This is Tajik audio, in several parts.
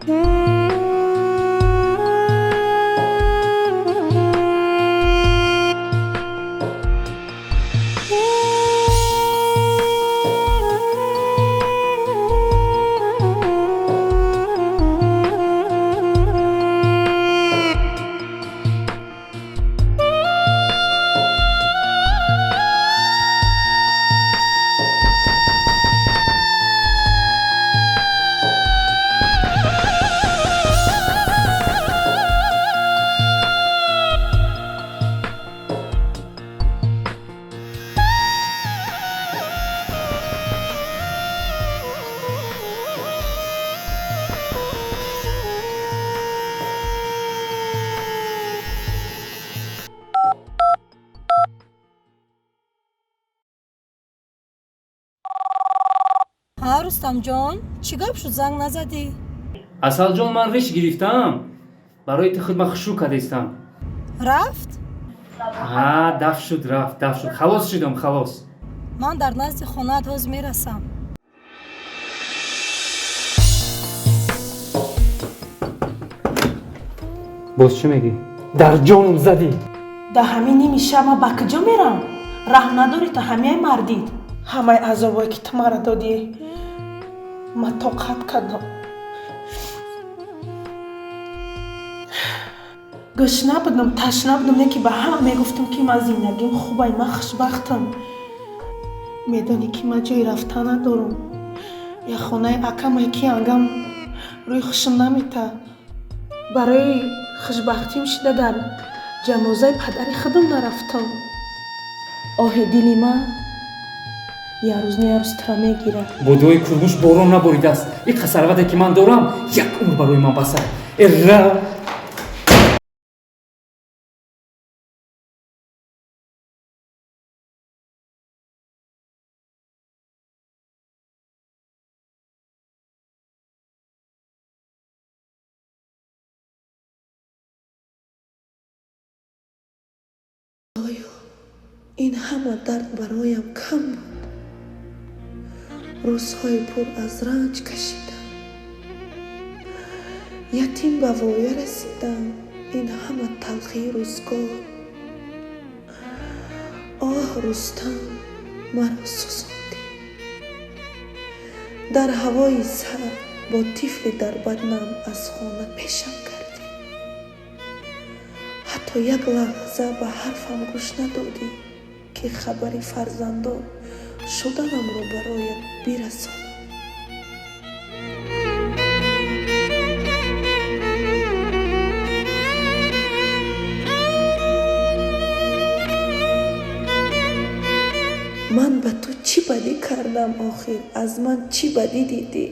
Ҳа, Рустамҷон, чӣ гап шуд, занг назадӣ? Асалҷон, ман риш гирифтам, барои ту худма хушрӯ кардистам. Рафт? Ҳа, даф шуд, рафт, даф шуд, халос шудам, халос. Ман дар назди хонаат ҳоз мерасам. Боз чӣ мегӣ? Дар ҷонум задӣ. Да ҳамин ними шаб ман ба куҷо мерам? Раҳм надорӣ ту ҳамияй мардид. Ҳамаи азобое ки ту мара додӣ, ман тоқат кардам. Гӯшна будам, ташна будам, не ки ба ҳама мегуфтам, ки ман зиндагим хубай, ман хушбахтам. Медонӣ, ки ман ҷои рафтан надорам. Як хонаи акамай, ки ангам рӯи хушм намета. Барои хушбахтим шида дар ҷанозаи падари худам нарафтам. Оҳи дили ман як рӯз не як рӯз тура мегирад. Бо дуои кургӯш борон наборидааст. Ин қасарвате ки ман дорам, як умр барои ман баса. Эра. Оё ин ҳама дард бароям кам буд? Рӯзҳои пур аз ранҷ кашидам, ятим ба воя расидам. Ин ҳама талхии рӯзгор. Оҳ, Рустам, маро сӯзондӣ. Дар ҳавои сард бо тифли дар баднам аз хона пешам кардӣ. Ҳатто як лаҳза ба ҳарфам гӯш надодӣ, ки хабари фарзанддор шуданамро бароят бирасонам. Ман ба ту чӣ бадӣ кардам охир? Аз ман чӣ бадӣ дидӣ?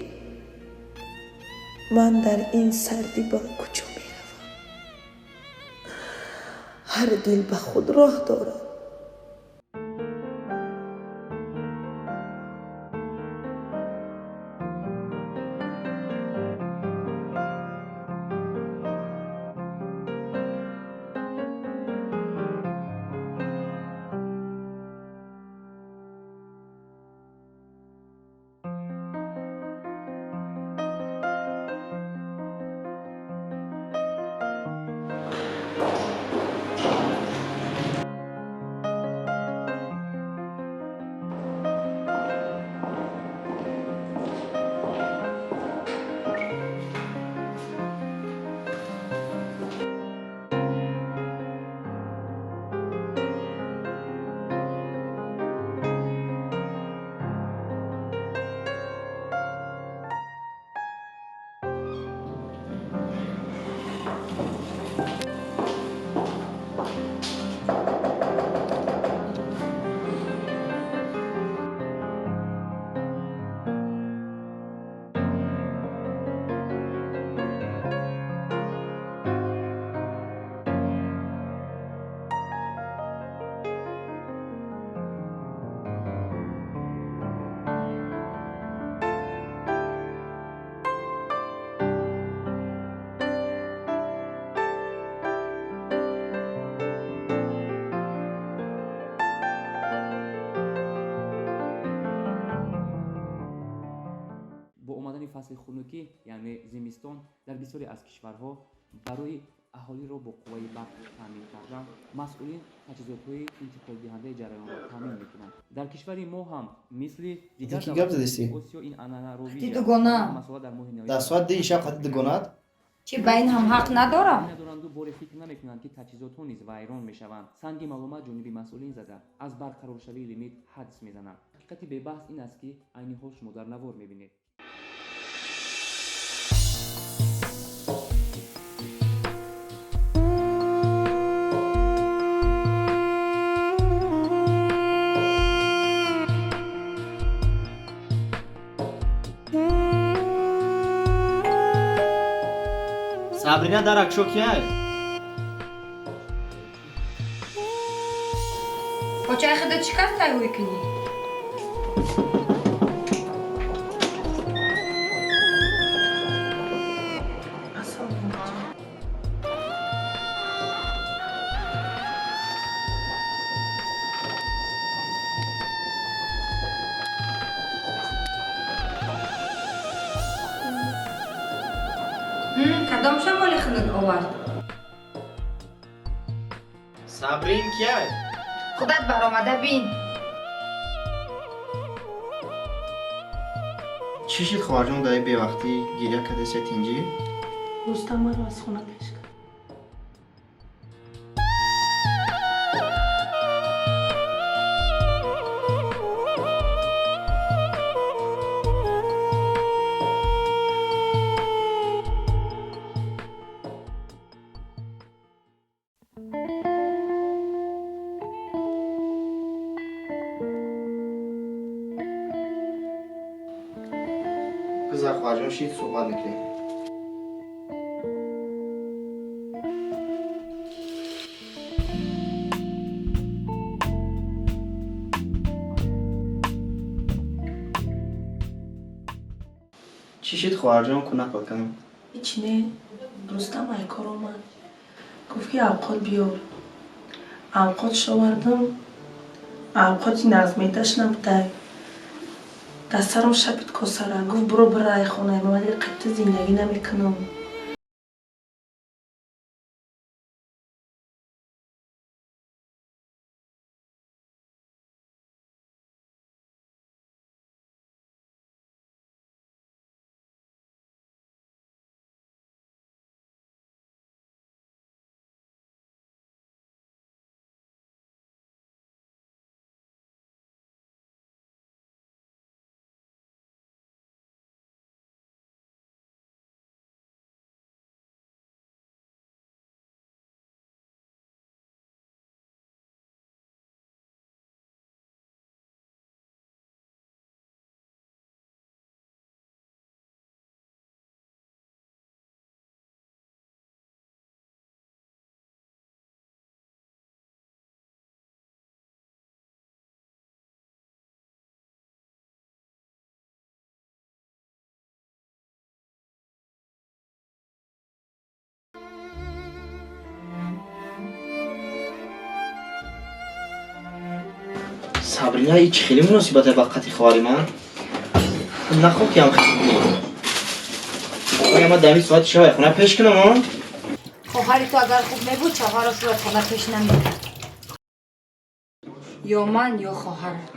Ман дар ин сардӣ ба куҷо меравам? Ҳар дил ба худ роҳ дорад. Фасли хунукӣ, яъне зимистон, дар бисёре аз кишварҳо барои аҳолиро бо қувваи барқ таъмин кардан масъулин таҷҳизотҳои интиқолдиҳандаи ҷараёнро таъмин мекунанд. Дар кишвари мо ҳам, мисли дигар Ки гап задисӣ? Осиё, ин анъана ровиҷ Қати дугона. Масъала дар моҳи Дар соат 2-и шаб қати дугонат? Чӣ, ба ин ҳам ҳақ надорам? Надоранду боре фикр намекунанд, ки таҷҳизотҳо низ вайрон мешаванд. Санги маломат ҷониби масъулин зада, аз барқароршавии лимит ҳадс мезананд. Ҳақиқати бебаҳс ин аст, ки айни ҳол шумо дар навор мебинед. Сабрина, дар акшо кияй? Почаи худо чӣ кас тайҳӯй кунӣ? Ассалому алайкум. Кадом шамоли хунук овард? Сабрин, кияй? Худат баромада бин. Чӣ шид, хоҳарҷон, дар бевақтӣ гиря кардеся, тинҷӣ? Рустам маро аз хона пеш кард. Гузар, хоҳарҷон, шид, суҳбат мекунем. Чӣ шид, хоҳарҷон, ку нақл кунем. Ҳеч не. Рустам ай кор омад, гуфт, ки авқот биёр. Авқотш овардам, авқоти назмедаш набудай. Дар сарам шапид косара, гуфт: «Буро, бира ай хонаи ман, вале қитта зиндагӣ намекунам». Сабрина, и чӣ хеле муносибате ба қати хоҳари ман? Нахоҳ ки ҳам хеле кунӣ. Оя ман дами соати шавай хона пеш кунам, о? Хоҳари ту агар хуб мебуд, шавҳарашро аз хона пеш намекард. Ё ман, ё хоҳарат.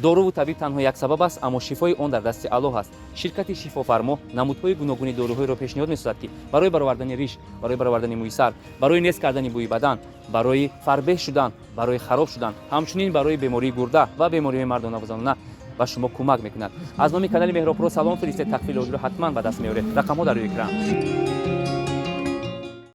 Доруву табиб танҳо як сабаб аст, аммо шифои он дар дасти Аллоҳ аст. Ширкати Шифофармо намудҳои гуногуни доруҳоеро пешниҳод месозад, ки барои баровардани риш, барои баровардани мӯи сар, барои нест кардани бӯи бадан, барои фарбеҳ шудан, барои хароб шудан, ҳамчунин барои бемории гурда ва бемориҳои мардонаву занона ба шумо кӯмак мекунад. Аз номи канали Меҳробпуро салом фиристед, тахфифи олиро ҳатман ба даст меоред. Рақамҳо дар рӯи экран.